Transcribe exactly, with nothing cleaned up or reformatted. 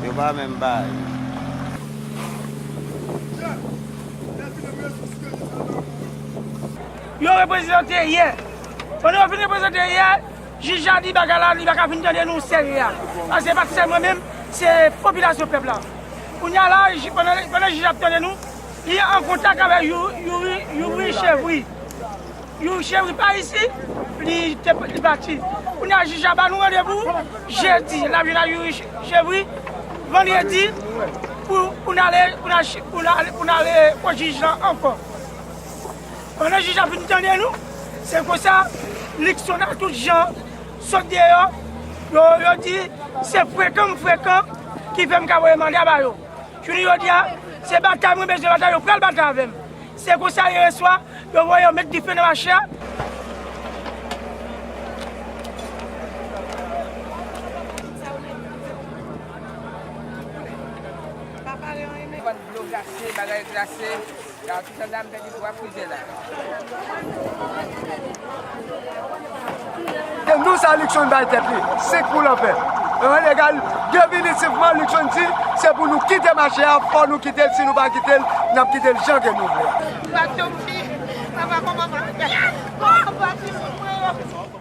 Yo pa menm bay. Yo reprezante yè. Pandan yo fin reprezante yè, jij la di bagay la, li pa ka vin tande nou serye a. Paske se pa t sèl mwen menm, se popilasyon pèp la. Kounye a la, pandan, pandan jij la ap tande nou, li an kontak avèk Youri, Youri, Youri Chevry. Youri Chevry pa isi, li te, li pati. Kounye a jij la ba nou randevou jedi, l ap jwenn ak Youri Chevry, vandredi, pou, pou n ale, pou n al, pou n ale, pou n ale kot jij la ankò. Pandan jij la fin tande nou, se konsa, Luckson ak tout jan sot deyò, yo, yo di, se frekan m frekan ki fè m ka voye manda ba yo. Jounen jodi a, se batay mwen bezwen batay, yo pral batay avè m. Se konsa yè swa, yo voye yo met dife nan mache a. Vann dlo glase, bagay glase. Gade, tout sa m pèdi twa frize la. E nou sa Luckson bay tèt li, senk pou lanfè. An legal, definitivman, Luckson di, se pou nou kite mache a, fò nou kite l, si nou pa kite l, n ap kite l jan ke nou vle a. Papa, kòman m ap fè? Kòman m ap fè?